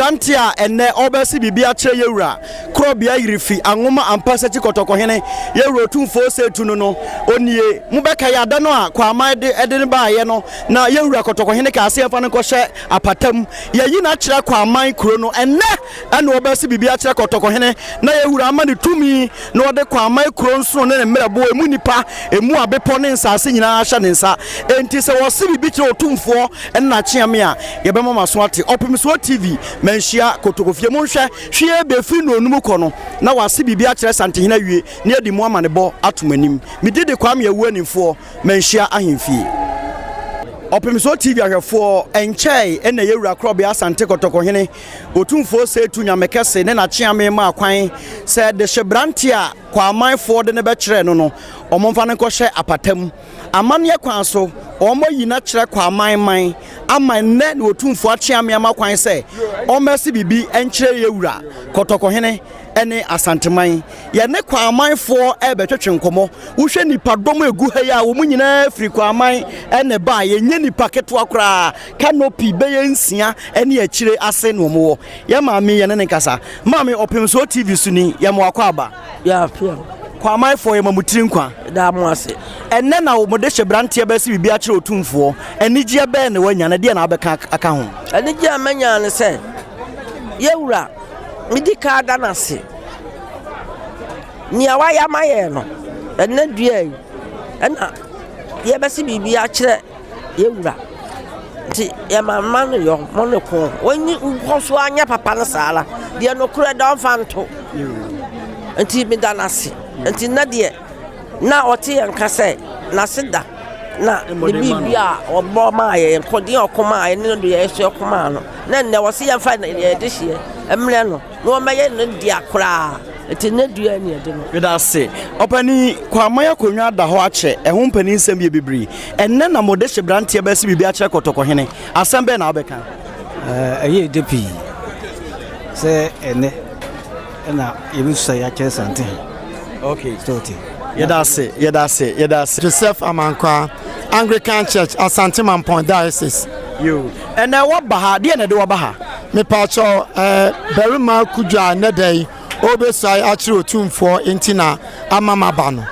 Aberanteɛ a ɛnnɛ ɔrebɛse biribi akyerɛ Yɛwura Korɔbea Yirifi Anwoma Ampasakyi Kɔtɔkɔhene Yɛwura Otumfoɔ Osei Tuno no, ɔnie. Mobɛkae ada no a Kwaaman de de no baeɛ no, na Yɛwura Kɔtɔkɔhene kaa sɛ yɛmfa no nkɔhyɛ apata mu. Yɛayi no akyerɛ Kwaaman kuro no. Ɛnnɛ na ɔrebɛse biribi akyerɛ Kɔtɔkɔhene, na Yɛwura ama no tumi na ɔde Kwaaman kuro nsono ne ne mmerɛboɔ, emu nnipa, emu abepɔ ne nsase nyinaa ahyɛ ne nsa. Enti sɛ wɔse biribi kyerɛ Otumfoɔ ne n'akyeame a, yɛbɛma mo aso ate. Ɔpemsoɔ TV, Manhyia Kotokofie. Monhwɛ, hwie bɛfiri nnɔnnum kɔ no, na wɔase biribi akyerɛ Santehene awie, na yɛadi mo amanebɔ ato mo anim. Me din de Kwame Awuo Animfoɔ, Manhyia Ahemfie. Ɔpemsoɔ TV ahwɛfoɔ, ɛnkyɛe na Yɛwura Korɔbea Asante Kɔtɔkɔhene, Otumfoɔ Seetu Nyamekɛse ne n'akyeame maa kwan sɛ dehyebrante a Kwaamanfoɔ de no bɛkyerɛɛ no no, wɔmfa no nkɔhyɛ apata mu. Amanneɛ kwan so, wɔayi no akyerɛ Kwaman man ama nnɛ na Otumfoɔ Akyeame ama kwan sɛ ɔmmɛse biribi nkyerɛ yɛn wura, Kɔtɔkɔhene ne Asanteman. Yɛne Kwamanfoɔ rebɛtwetwe nkɔmmɔ. Wohwɛ nnipadɔm a ɛgu ha yi a, wɔn nyinaa firi Kwaman na ɛbaeɛ. Ɛnyɛ nnipa ketewa koraa. Canopy bɛyɛ nsia ne akyire ase na wɔwɔ. Yɛn maame yi, yɛne no nkasa. Maame, Ɔpemsoɔ TV so ni, yɛma wo akwaaba. Yɛafea. Kwamanfoɔ, yɛma mo tiri nkwa. Yɛda mo ase. Ɛnnɛ na mo dehye branteɛ bɛse biribi akyerɛ Otumfoɔ. Anigyeɛ bɛn na woanya, na deɛn na wobɛka aka ho? Anigyeɛ a manya ne sɛ, yɛn wura, medi kan da no ase. Nea wayɛ ama yɛn no, ɛnnɛ dua yi, ɛna yɛbɛse biribi akyerɛ yɛn wura. Nti yɛma mma no yɔ mo ne ko. Wɔnyi nkɔ so anyɛ papa no saa ara. Deɛ nokorɛ da ɔmfa nto. Nti meda no ase. Nti nnɛ deɛ na ɔte yɛn nka sɛ n'ase da na ne biribi a ɔbɔ maa yɛn, kɔdeɛ a ɔko maa yɛn ne deɛ yɛso ɛko maa no. Na nnɛ wɔse yɛmfa yɛn dehyeɛ mmerɛ no na wɔmmɛyɛ ne dea koraa. Nti nnɛ dua ni ɛde no. Meda ase. Ɔpanin, Kwaman akonnwa da hɔ akyɛ, ɛho mpanin nsɛm yɛ bebree. Ɛnnɛ na mo dehye branteɛ bɛse biribi akyerɛ Kɔtɔkɔhene. Asɛm bɛn na wobɛka? Ɛyɛ dɛ pii sɛ ɛnnɛ na yɛbɛsusa yɛakyerɛ Santehe. Okay. So wote? Yɛda ase, yɛda ase, yɛda ase. Joseph Amankwaa, Anglican Church, Asante Mampong Diocese. Yo. Ɛnɛ woaba ha, deɛ na ɛde woaba ha? Mepaakyɛw, eh, barima Kudwo a nnɛ da yi ɔrebesuae akyerɛ Otumfoɔ nti na ama maba no.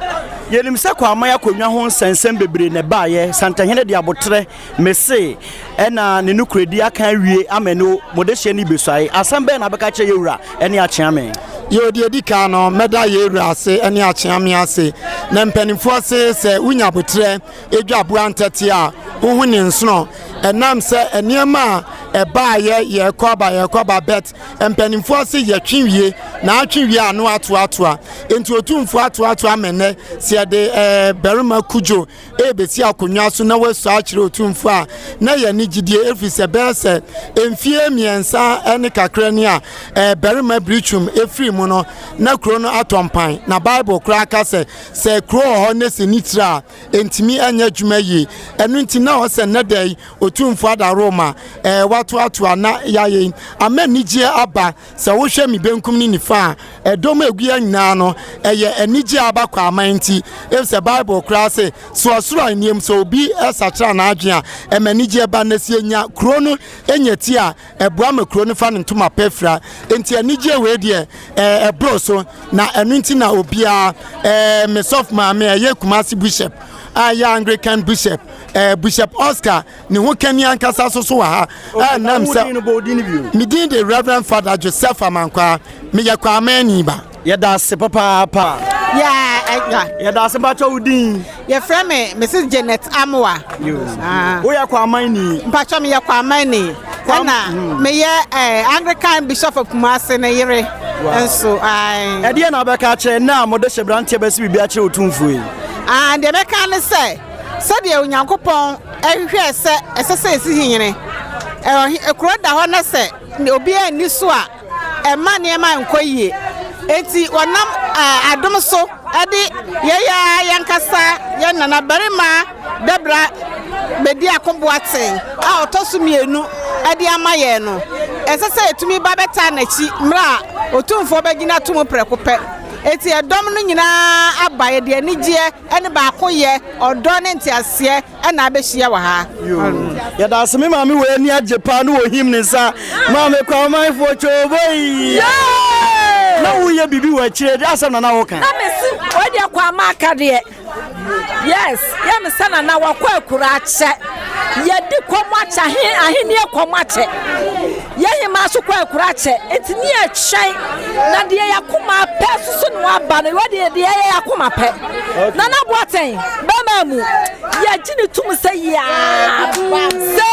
Yɛnim sɛ Kwaman akonnwa ho nsɛnsɛm bebree na ɛbaeɛ, Santehene de aboterɛ mese ɛna ne nokorɛdi aka awie ama ɛno mo dehyeɛ no besuae. Asɛm bɛn na wobɛka akyerɛ yɛn wura ne Akyeame? Yoo, deɛ ɛdi kan no, mɛda yɛn wura ase ne Akyeame ase. Na mpanimfoɔ se sɛ wonya aboterɛ dwa aboa ntɛtea a, wohu ne nsono. Ɛnam sɛ nneɛma a ɛbaeɛ yɛrekɔ aba yɛrekɔ aba but Mpanimfoɔ se yɛtwe wie na atwe wie a na watoatoa. Enti Otumfoɔ atoatoa ama nnɛ sɛ yɛde eh, barima Kudwo rebɛsi akonnwa so na wasua akyerɛ Otumfoɔ a na yɛ ne gyidie ɛfiri sɛ bɛyɛ sɛ mfie mmiɛnsa ne kakra ni a eh, barima Biritwum ɛfiri mu no na kuro no atɔ mpan na Bible koraa ka sɛ sɛ kuro wɔ hɔ ne sɛ ne tiri a ɛntumi nyɛ adwuma yie. Ɛno nti na ɔsɛ nnɛ da yi Otumfoɔ adaworoma ɛɛ watoatoa na yɛayɛ yi ama anigyeɛ aba. Sɛ wohwɛ me benkum ne nifa a, ɛdɔm a ɛgu yɛn nyinaa no, ɛyɛ anigyeɛ a aba Kwaman nti. Efisɛ Bible koraa se, sɛ ɔsoro ahennie mu, sɛ obi sakyera n'adwene a, ɛma anigyeɛ ba. Na sɛ yɛnya kuro no nya ti a, ɛboa ma kuro no fa ne ntoma pa fira. Enti anigyeɛ wei deɛ, ɛɛ ɛboro so. Na ɛno nti na obiara, ɛɛ me sɔfo maame a ɛyɛ Kumasi Bishop, a ɛyɛ Anglican Bishop, ɛɛ Bishop Oscar ne ho kani ankasa so so wɔ ha. Ɛnam sɛ me din de Reverend Father Joseph Amankwaa, meyɛ Kwamani ba. Yɛda ase papaapa. Yeah, eh, yeah. Yɛda ase mpakyɛ wo din. Yɛfrɛ me Mrs. Janet Amoah. Ah. Woyɛ Kwaman ni? Mpakyɛ meyɛ Kwaman ni. Ɛna hmm. meyɛ eh, Anglican Bishop of Kumasi ne yere nso. Ɛdeɛ na wobɛka akyerɛ nnɛ a mode hyɛ branteɛ bɛsi biribi akyerɛ otumfoɔ yi? Ah, deɛ mɛka ne sɛ sɛdeɛ Onyankopɔn hwehwɛɛ sɛ ɛsɛ sɛ ɛsi hene, kuro da hɔ na sɛ obiara nni so a ɛmma nneɛma nkɔ yie. Enti wɔnam adom so de yɛn ara yɛn ankasa yɛn nanabarima Debra Bediako Boateng a ɔtɔ so mmienu de ama yɛn no, ɛsɛ sɛ yɛtumi ba bɛtaa n'akyi mmerɛ a Otumfoɔ bɛgyina to mu prɛko pɛ. Enti ɛdɔm no nyinaa aba, yɛde anigyeɛ ne baakoyɛ, ɔdɔ ne nteaseɛ na abɛhyia wɔ ha. Yɛda ase me maame wei ani agye paa ne wɔhim ne nsa maame kwamanfoɔ kyoboi na woyɛ biribi wɔ akyire de asɛm na na woka. Na mesi wei deɛ kwama aka deɛ yes yɛ me sɛ nana wakɔ akura akyɛ yɛdi kɔm akyɛ ahenni kɔm akyɛ yɛ hema so kɔ akura akyɛ nti ne yɛtwɛn na deɛ yɛakoma pɛ soso ne waba no wɔ deɛ deɛ yɛ yɛakoma pɛ nana boatɛn bɛma mu Yɛgye no tom sɛ yɛaba sɛ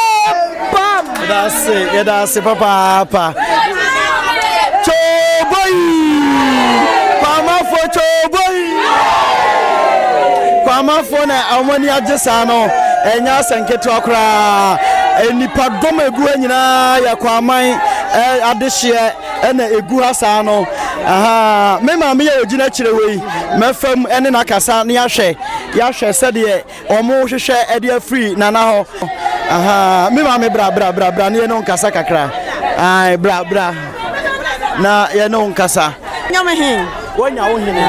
bam. Yɛda ase, yɛda ase papaapa. Kyoboi! Kwamafo kyoboi! Kwamafo na wɔn ani agye saa no, ɛnyɛ asɛ nketewa koraa. Nnipa dɔm a egu ha nyinaa yɛ Kwaman adehyeɛ ɛna egu ha saa no. Aha, me maame yɛ ogyina akyire hɔ yi, mɛfam ɛne n'akasa ne ahwɛ. Yɛahwɛ sɛdeɛ wɔhwehwɛ de afiri Nana hɔ. Ahaa, me maame bra bra bra bra ne yɛne wo nkasa kakra. Ae, bra bra na yɛne wo nkasa. Nya me he. Woanya wo hene.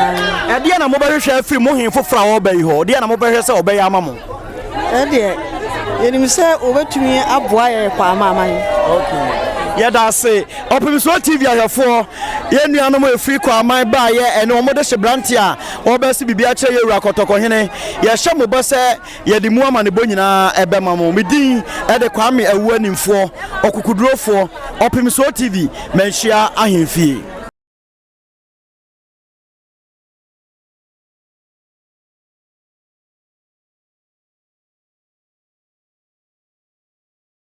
Ɛdeɛ na mobɛhwehwɛ afiri mo he foforɔ a ɔreba yi hɔ? Deɛ na mobɛhwɛ sɛ ɔbɛyɛ ama mo? Ɛdeɛ, yɛnim sɛ wɔbɛtumi aboa yɛ kɔ amaaman. Okay. Yɛda ase. Ɔpemsoɔ TV ahwɛfoɔ, yɛn nuanom a ɛfiri Kwaman baeɛ ɛne wɔn de hyebrante a wɔbɛse biribi akyerɛ yɛn wura Kɔtɔkɔhene. Yɛhyɛ mo bɔ sɛ yɛde mu amanebɔ nyinaa ɛbɛma mo. Me din de Kwame Awuanimfoɔ, Ɔkokodurofoɔ, Ɔpemsoɔ TV, Manhyia Ahemfie.